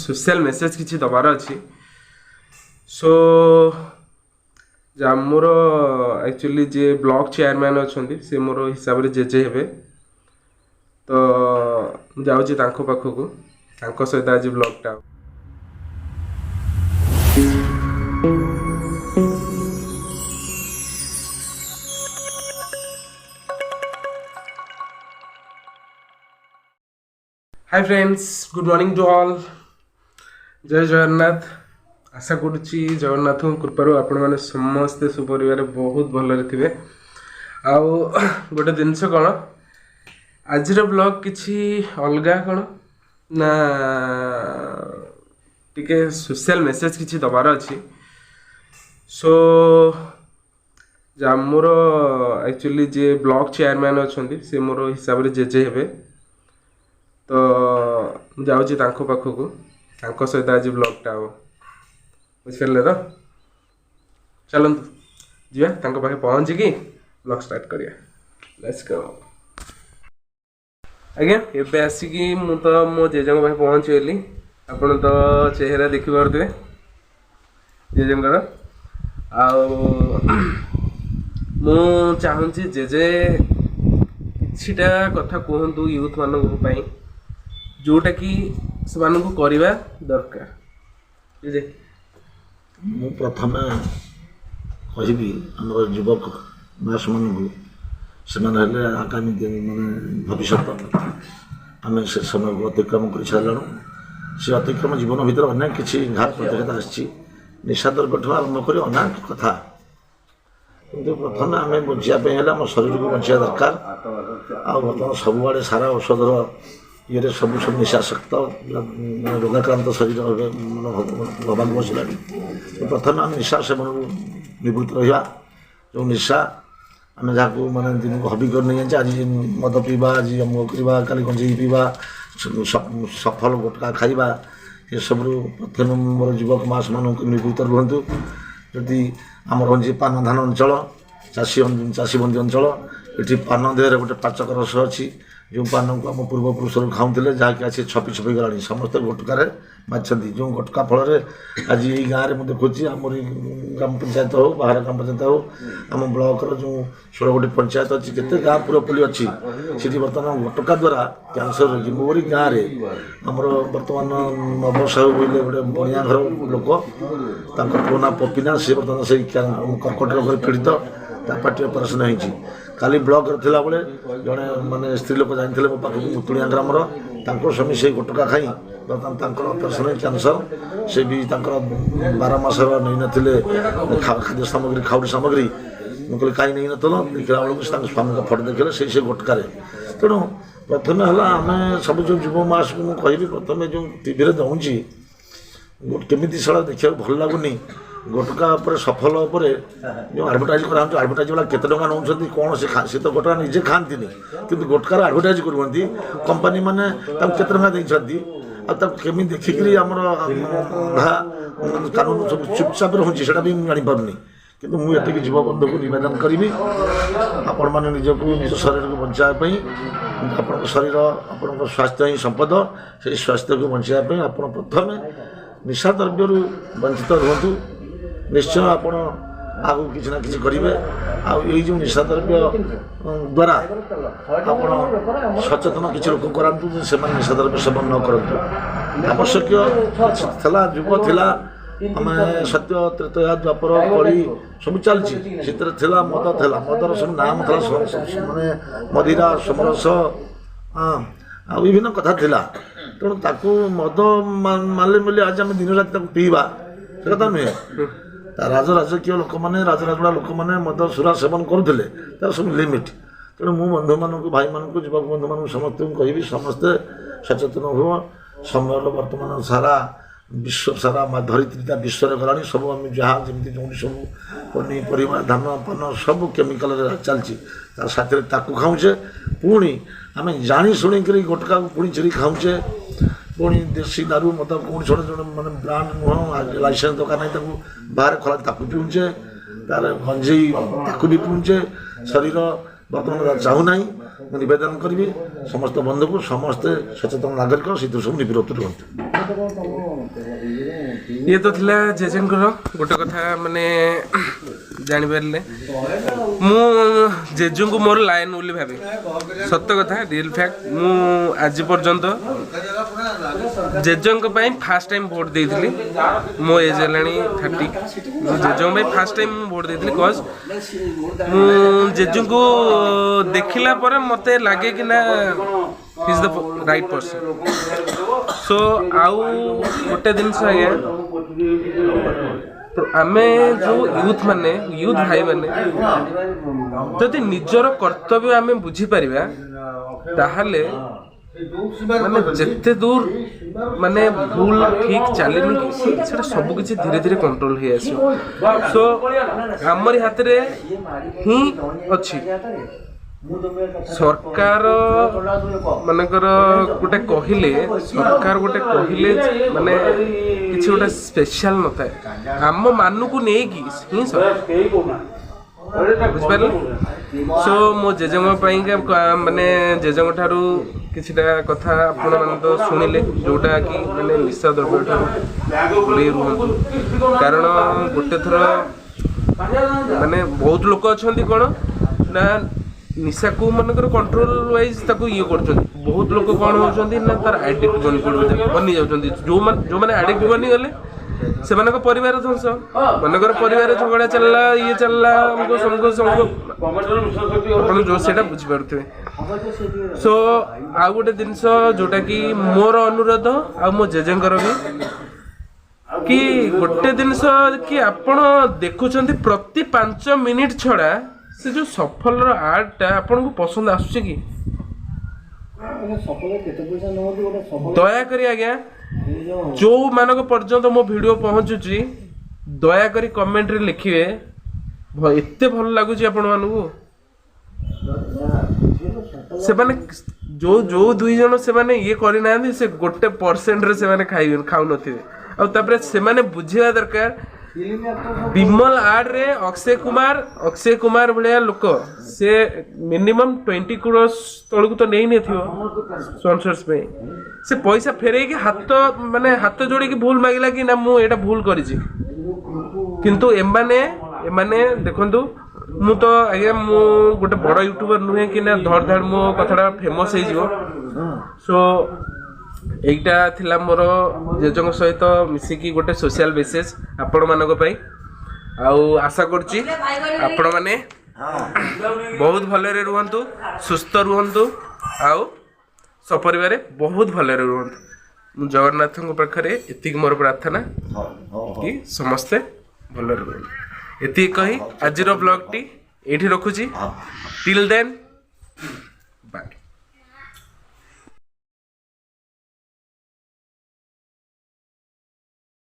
Social message କିଛି ଦେବାର ଅଛି। ସୋ ମୋର ଆକ୍ଚୁଆଲି ଯିଏ ବ୍ଲକ୍ ଚେୟାରମ୍ୟାନ୍ ଅଛନ୍ତି, ସେ ମୋର ହିସାବରେ ଜେଜେ ହେବେ। ତ ମୁଁ ଯାଉଛି ତାଙ୍କ ପାଖକୁ, ତାଙ୍କ ସହିତ ଆଜି ବ୍ଲଗ୍ଟା। Hi friends, good morning to all. ଜୟ ଜଗନ୍ନାଥ। ଆଶା କରୁଛି ଜଗନ୍ନାଥଙ୍କ କୃପାରୁ ଆପଣମାନେ ସମସ୍ତେ ସୁପରିବାରେ ବହୁତ ଭଲରେ ଥିବେ। ଆଉ ଗୋଟେ ଜିନିଷ କ'ଣ, ଆଜିର ବ୍ଲଗ୍ କିଛି ଅଲଗା। କ'ଣ ନା ଟିକେ ସୋସିଆଲ ମେସେଜ କିଛି ଦେବାର ଅଛି। ସୋ ମୋର ଆକ୍ଚୁଆଲି ଯିଏ ବ୍ଲକ୍ ଚେୟାରମ୍ୟାନ୍ ଅଛନ୍ତି, ସେ ମୋର ହିସାବରେ ଜେଜେ ହେବେ। ତ ମୁଁ ଯାଉଛି ତାଙ୍କ ପାଖକୁ, ତାଙ୍କ ସହିତ ଆଜି ବ୍ଲଗ୍ଟା ହେବ। ବୁଝିପାରିଲେ ତ? ଚାଲନ୍ତୁ ଯିବା, ତାଙ୍କ ପାଖେ ପହଞ୍ଚିକି ବ୍ଲଗ୍ ଷ୍ଟାର୍ଟ କରିବା। Let's go. ଆଜ୍ଞା, ଏବେ ଆସିକି ମୁଁ ତ ମୋ ଜେଜେଙ୍କ ପାଖେ ପହଞ୍ଚିଗଲି। ଆପଣ ତ ଚେହେରା ଦେଖିପାରୁଥିବେ ଜେଜେଙ୍କର। ଆଉ ମୁଁ ଚାହୁଁଛି ଜେଜେ କିଛିଟା କଥା କୁହନ୍ତୁ ୟୁଥ୍ ମାନଙ୍କ ପାଇଁ, ଯେଉଁଟାକି ସେମାନଙ୍କୁ କରିବା ଦରକାର। ଜେଜେ। ମୁଁ ପ୍ରଥମେ କହିବି ଆମର ଯୁବକ ମାନଙ୍କୁ, ସେମାନେ ହେଲେ ଆଗାମୀ ମାନେ ଭବିଷ୍ୟତ। ଆମେ ସେ ସମୟକୁ ଅତିକ୍ରମ କରିସାରିଲାଣୁ। ସେ ଅତିକ୍ରମ ଜୀବନ ଭିତରେ ଅନେକ କିଛି ଘାତ ପ୍ରତିଘାତ ଆସିଛି, ନିଶା ଦ୍ରବ୍ୟଠୁ ଆରମ୍ଭ କରି ଅନେକ କଥା। କିନ୍ତୁ ପ୍ରଥମେ ଆମେ ବଞ୍ଚିବା ପାଇଁ ହେଲେ ଆମ ଶରୀରକୁ ବଞ୍ଚିବା ଦରକାର। ଆଉ ବର୍ତ୍ତମାନ ସବୁଆଡ଼େ ସାରା ଔଷଧର ଇଏରେ ସବୁ ସବୁ ନିଶାସକ୍ତ, ମାନେ ରୋଗାକ୍ରାନ୍ତ ଶରୀର ଏବେ ମାନେ ହେବାକୁ ବସିଲାଣି। ପ୍ରଥମେ ଆମେ ନିଶା ସେବନରୁ ନିବୃତ୍ତ ରହିବା। ଯେଉଁ ନିଶା ଆମେ ଯାହାକୁ ମାନେ ଦିନକୁ ହବି କରି ନେଇଯାଉଛେ, ଆଜି ମଦ ପିଇବା, ଆଜି ଅମୁକ କରିବା, କାଲି ଗଞ୍ଜେଇ ପିଇବା, ସଫଲ ଗୁଟକା ଖାଇବା, ଏସବୁରୁ ପ୍ରଥମେ ମୋର ଯୁବକ ମାସମାନଙ୍କୁ ନିବୃତ୍ତ ରୁହନ୍ତୁ। ଯଦି ଆମର ହେଉଛି ପାନ ଧାନ ଅଞ୍ଚଳ, ଚାଷୀବନ୍ଦୀ ଅଞ୍ଚଳ, ଏଠି ପାନ ଦେହରେ ଗୋଟେ ପାଚକ ରସ ଅଛି, ଯେଉଁ ପାନକୁ ଆମ ପୂର୍ବପୁରୁଷରୁ ଖାଉଥିଲେ, ଯାହାକି ଆସି ଛପି ଛପି ଗଲାଣି। ସମସ୍ତେ ଗୁଟକାରେ ମାରିଛନ୍ତି। ଯେଉଁ ଗୁଟକା ଫଳରେ ଆଜି ଏଇ ଗାଁରେ ମୁଁ ଦେଖୁଛି, ଆମର ଗ୍ରାମ ପଞ୍ଚାୟତ ହଉ, ବାହାର ଗ୍ରାମ ପଞ୍ଚାୟତ ହଉ, ଆମ ବ୍ଲକର ଯେଉଁ 16 ଗୋଟି ପଞ୍ଚାୟତ ଅଛି, କେତେ ଗାଁ ପୁରପଲ୍ଲୀ ଅଛି, ସେଠି ବର୍ତ୍ତମାନ ଗୁଟକା ଦ୍ୱାରା କ୍ୟାନ୍ସର ରୋଗୀ। ମୋରି ଗାଁରେ ଆମର ବର୍ତ୍ତମାନ ନବ ସାହୁ ବୋଇଲେ ଗୋଟେ ବଣିଆ ଘର ଲୋକ, ତାଙ୍କ ପୁଅ ନାଁ ପପିନା, ସେ ବର୍ତ୍ତମାନ ସେଇ କର୍କଟ ରୋଗରେ ପୀଡ଼ିତ, ତା ପାଟି ଅପରେସନ୍ ହେଇଛି। କାଲି ବ୍ଲକରେ ଥିଲାବେଳେ ଜଣେ ମାନେ ସ୍ତ୍ରୀ ଲୋକ ଜାଣିଥିଲେ ମୋ ପାଖକୁ, ମୁତୁଣିଆ ଗ୍ରାମର, ତାଙ୍କ ସ୍ୱାମୀ ସେଇ ଗୁଟକା ଖାଇ ବର୍ତ୍ତମାନ ତାଙ୍କର ଅପରେସନ୍ ହେଇ କ୍ୟାନ୍ସର। ସେ ବି ତାଙ୍କର 12 ମାସର ନେଇନଥିଲେ ଖାଦ୍ୟ ସାମଗ୍ରୀ, ଖାଉଟି ସାମଗ୍ରୀ। ମୁଁ କହିଲି, କାହିଁ ନେଇନଥିଲ? ଦେଖିଲା ବେଳକୁ ସେ ତାଙ୍କ ସ୍ୱାମୀଙ୍କ ଫଟୋ ଦେଖିଲେ ସେଇ ସେ ଗୁଟକାରେ। ତେଣୁ ପ୍ରଥମେ ହେଲା ଆମେ ସବୁ ଯେଉଁ ଯୁବ ମାସକୁ ମୁଁ କହିବି, ପ୍ରଥମେ ଯେଉଁ ଟିଭିରେ ଦେଉଛି, କେମିତି ଶଳା ଦେଖିବାକୁ ଭଲ ଲାଗୁନି। ଗୁଟକା ଉପରେ, ସଫଲ ଉପରେ ଯେଉଁ ଆଡ଼ଭର୍ଟାଇଜ୍ କରାହେଉଛି, ଆଡ଼ଭର୍ଟାଇଜ୍ ବାଲା କେତେ ଟଙ୍କା ନେଉଛନ୍ତି କ'ଣ? ସେ ତ ଗୁଟକା ନିଜେ ଖାଆନ୍ତିନି, କିନ୍ତୁ ଗୁଟକାର ଆଡ଼ଭର୍ଟାଇଜ୍ କରୁଛନ୍ତି। କମ୍ପାନୀ ମାନେ ତାକୁ କେତେ ଟଙ୍କା ଦେଇଛନ୍ତି? ଆଉ ତାକୁ କେମିତି ଦେଖିକିରି ଆମର ଅନ୍ଧା କାନୁନ ସବୁ ଚୁପଚାପ ରହୁଛି, ସେଇଟା ବି ମୁଁ ଜାଣିପାରୁନି। କିନ୍ତୁ ମୁଁ ଏତିକି ଯୁବବନ୍ଧୁକୁ ନିବେଦନ କରିବି, ଆପଣମାନେ ନିଜକୁ, ନିଜ ଶରୀରକୁ ବଞ୍ଚାଇବା ପାଇଁ, ଆପଣଙ୍କ ଶରୀର, ଆପଣଙ୍କ ସ୍ୱାସ୍ଥ୍ୟ ହିଁ ସମ୍ପଦ। ସେଇ ସ୍ୱାସ୍ଥ୍ୟକୁ ବଞ୍ଚାଇବା ପାଇଁ ଆପଣ ପ୍ରଥମେ ନିଶା ଦ୍ରବ୍ୟରୁ ବଞ୍ଚିତ ରୁହନ୍ତୁ। ନିଶ୍ଚୟ ଆପଣ ଆଗକୁ କିଛି ନା କିଛି କରିବେ। ଆଉ ଏଇ ଯେଉଁ ନିଶା ଦ୍ରବ୍ୟ ଦ୍ୱାରା ଆପଣ ସଚେତନ କିଛି ଲୋକ କରାନ୍ତୁ ଯେ ସେମାନେ ନିଶା ଦ୍ରବ୍ୟ ସେବନ ନ କରନ୍ତୁ। ଆବଶ୍ୟକୀୟ ଥିଲା, ଯୁଗ ଥିଲା, ଆମେ ସତ୍ୟ, ତ୍ରେତୟା, ଦ୍ୱାପର, କଳି ସବୁ ଚାଲିଛି। ସେଥିରେ ଥିଲା ମଦ, ଥିଲା ମଦର ସବୁ ନାମ ଥିଲା, ମାନେ ମଦିରା, ସୋମରସ, ହଁ, ଆଉ ବିଭିନ୍ନ କଥା ଥିଲା। ତେଣୁ ତାକୁ ମଦ ମାରିଲେ ବୋଲି ଆଜି ଆମେ ଦିନ ରାତି ତାକୁ ପିଇବା, ସେ କଥା ନୁହେଁ। ତା ରାଜରାଜକୀୟ ଲୋକମାନେ, ରାଜରାଜୁଡ଼ା ଲୋକମାନେ ମଦ ସୁରା ସେବନ କରୁଥିଲେ, ତାର ସବୁ ଲିମିଟ୍। ତେଣୁ ମୁଁ ବନ୍ଧୁମାନଙ୍କୁ, ଭାଇମାନଙ୍କୁ, ଯୁବକ ବନ୍ଧୁମାନଙ୍କୁ ସମସ୍ତଙ୍କୁ କହିବି, ସମସ୍ତେ ସଚେତନ ହୁଅ। ସମୟର ବର୍ତ୍ତମାନ ସାରା ବିଶ୍ୱ ସାରା ଧରିତ୍ରୀଟା ବିଶ୍ୱରେ ଗଲାଣି। ସବୁ ଆମେ ଯାହା ଯେମିତି ଯେଉଁଠି ସବୁ ପନିପରିବା, ଧାନ ପାନ ସବୁ କେମିକାଲରେ ଚାଲିଛି, ତା ସାଥିରେ ତାକୁ ଖାଉଛେ। ପୁଣି ଆମେ ଜାଣି ଶୁଣିକରି ଗୁଟକାକୁ ପୁଣି ଛିଡ଼ି ଖାଉଛେ। ପୁଣି ଦେଶୀ ଦାରୁ ମଦ ପୁଣି ଛୋଟ ଛୋଟ ମାନେ ବ୍ରାଣ୍ଡ ନୁହଁ, ଲାଇସେନ୍ସ ଦରକାର ନାହିଁ, ତାକୁ ବାହାରେ ଖୋଲା, ତାକୁ ପିଉଛେ। ତାର ଗଞ୍ଜେଇ ତାକୁ ବି ପିଉଛେ। ଶରୀର ବର୍ତ୍ତମାନ ଚାହୁଁନାହିଁ। ମୁଁ ନିବେଦନ କରିବି ସମସ୍ତ ବନ୍ଧୁକୁ, ସମସ୍ତେ ସଚେତନ ନାଗରିକ ସେଥିରୁ ସବୁ ନିବୃତ୍ତ ରୁହନ୍ତୁ। ଇଏ ତ ଥିଲା ଜେଜେଙ୍କର ଗୋଟେ କଥା, ମାନେ ଜାଣିପାରିଲେ। ମୁଁ ଜେଜେଙ୍କୁ ମୋର ଲାୟନ ବୋଲି ଭାବେ, ସତ କଥା, ରିଏଲ୍ ଫ୍ୟାକ୍ଟ। ମୁଁ ଆଜି ପର୍ଯ୍ୟନ୍ତ ଜେଜେଙ୍କ ପାଇଁ ଫାର୍ଷ୍ଟ ଟାଇମ୍ ଭୋଟ୍ ଦେଇଥିଲି। ମୋ ଏଜ୍ ହେଲାଣି 30। ମୁଁ ଜେଜେଙ୍କ ପାଇଁ ଫାର୍ଷ୍ଟ ଟାଇମ୍ ମୁଁ ଭୋଟ୍ ଦେଇଥିଲି, କଜ୍ ମୁଁ ଜେଜେଙ୍କୁ ଦେଖିଲା ପରେ ମୋତେ ଲାଗେ କି ନା, is the right person. So ଆଉ ଗୋଟେ ଜିନିଷ ଆଜ୍ଞା, ଆମେ ଯୋଉ ୟୁଥ୍ ମାନେ, ୟୁଥ୍ ଭାଇମାନେ ଯଦି ନିଜର କର୍ତ୍ତବ୍ୟ ଆମେ ବୁଝିପାରିବା, ତାହେଲେ ମାନେ ଯେତେ ଦୂର ମାନେ ଭୁଲ ଠିକ ଚାଲିନି କି, ସେଟା ସବୁ କିଛି ଧୀରେ ଧୀରେ କଣ୍ଟ୍ରୋଲ ହେଇ ଆସିବ। ସୋ ଆମରି ହାତରେ ହିଁ ଅଛି। ସରକାର ମାନଙ୍କର ଗୋଟେ କହିଲେ, ସରକାର ଗୋଟେ କହିଲେ ମାନେ କିଛି ଗୋଟେ ସ୍ପେଶାଲ ନଥାଏ, ଆମ ମାନଙ୍କୁ ନେଇକି ହିଁ ସରକାର, ବୁଝିପାରିଲେ? ସୋ ମୋ ଜେଜେଙ୍କ ପାଇଁକା, ମାନେ ଜେଜେଙ୍କ ଠାରୁ କିଛିଟା କଥା ଆପଣମାନେ ତ ଶୁଣିଲେ, ଯୋଉଟା କି ମାନେ ନିଶା ଦ୍ରବ୍ୟ ଠାରୁ ଦୂରେଇ ରୁହନ୍ତୁ। କାରଣ ଗୋଟେ ଥର ମାନେ ବହୁତ ଲୋକ ଅଛନ୍ତି କ'ଣ ନା, ନିଶାକୁ ମନେକର କଣ୍ଟ୍ରୋଲ ୱାଇଜ ତାକୁ ଇଏ କରୁଛନ୍ତି। ବହୁତ ଲୋକ କ'ଣ ହେଉଛନ୍ତି ନା, ତାର ଆଡ଼ିକ୍ଟ ବନି ପଡୁଛନ୍ତି, ବନି ଯାଉଛନ୍ତି। ଯୋଉମାନେ ଯୋଉମାନେ ଆଡ଼ିକ୍ଟ ବନିଗଲେ, ସେମାନଙ୍କ ପରିବାର ଧ୍ୱଂସ। ମନେକର ପରିବାର ଝଗଡ଼ା ଚାଲିଲା, ଇଏ ଚାଲିଲା, ଅମୁକ ସମୁକ ସମୁକ, ଆପଣ ଯୋଉ ସେଇଟା ବୁଝିପାରୁଥିବେ। ସୋ ଆଉ ଗୋଟେ ଜିନିଷ ଯୋଉଟା କି ମୋର ଅନୁରୋଧ ଆଉ ମୋ ଜେଜେଙ୍କର ବି, କି ଗୋଟେ ଜିନିଷ କି ଆପଣ ଦେଖୁଛନ୍ତି ପ୍ରତି 5 ମିନିଟ୍ ଛଡ଼ା ସେ ଯୋଉ ସଫଲର ଆଡ୍ଟା ଆପଣଙ୍କୁ ପସନ୍ଦ ଆସୁଛି କି? ଦୟାକରି ଆଜ୍ଞା, ଯୋଉମାନଙ୍କ ପର୍ଯ୍ୟନ୍ତ ମୋ ଭିଡ଼ିଓ ପହଞ୍ଚୁଛି, ଦୟାକରି କମେଣ୍ଟରେ ଲେଖିବେ, ଏତେ ଭଲ ଲାଗୁଛି ଆପଣମାନଙ୍କୁ? ସେମାନେ ଯୋଉ ଯୋଉ ଦୁଇ ଜଣ ସେମାନେ ଇଏ କରିନାହାନ୍ତି, ସେ 1%ରେ ସେମାନେ ଖାଇବେ ଖାଉନଥିବେ। ଆଉ ତାପରେ ସେମାନେ ବୁଝିବା ଦରକାର, ବିମଲ ଆଡରେ ଅକ୍ଷୟ କୁମାର ଭଳିଆ ଲୋକ, ସେ ମିନିମମ୍ 20 କ୍ରୋର୍ସ ତଳକୁ ତ ନେଇନଥିବ ସ୍ପନ୍ସର୍ସ ପାଇଁ। ସେ ପଇସା ଫେରେଇକି ହାତ ମାନେ ହାତ ଯୋଡ଼ିକି ଭୁଲ ମାଗିଲା କି ନା, ମୁଁ ଏଇଟା ଭୁଲ କରିଛି। କିନ୍ତୁ ଏମାନେ ଦେଖନ୍ତୁ, ମୁଁ ତ ଆଜ୍ଞା ମୁଁ ଗୋଟେ ବଡ଼ ୟୁଟ୍ୟୁବର ନୁହେଁ କି ନା ଧଡ଼ ଧାଡ଼ ମୋ କଥାଟା ଫେମସ୍ ହେଇଯିବ। ସୋ ଏଇଟା ଥିଲା ମୋର ଜେଜେଙ୍କ ସହିତ ମିଶିକି ଗୋଟେ ସୋସିଆଲ ମେସେଜ ଆପଣମାନଙ୍କ ପାଇଁ। ଆଉ ଆଶା କରୁଛି ଆପଣମାନେ ବହୁତ ଭଲରେ ରୁହନ୍ତୁ, ସୁସ୍ଥ ରୁହନ୍ତୁ ଆଉ ସପରିବାରେ ବହୁତ ଭଲରେ ରୁହନ୍ତୁ। ମୁଁ ଜଗନ୍ନାଥଙ୍କ ପାଖରେ ଏତିକି ମୋର ପ୍ରାର୍ଥନା କି ସମସ୍ତେ ଭଲରେ ରୁହନ୍ତୁ। ଏତିକି କହି ଆଜିର ବ୍ଲଗଟି ଏଇଠି ରଖୁଛି। Till then.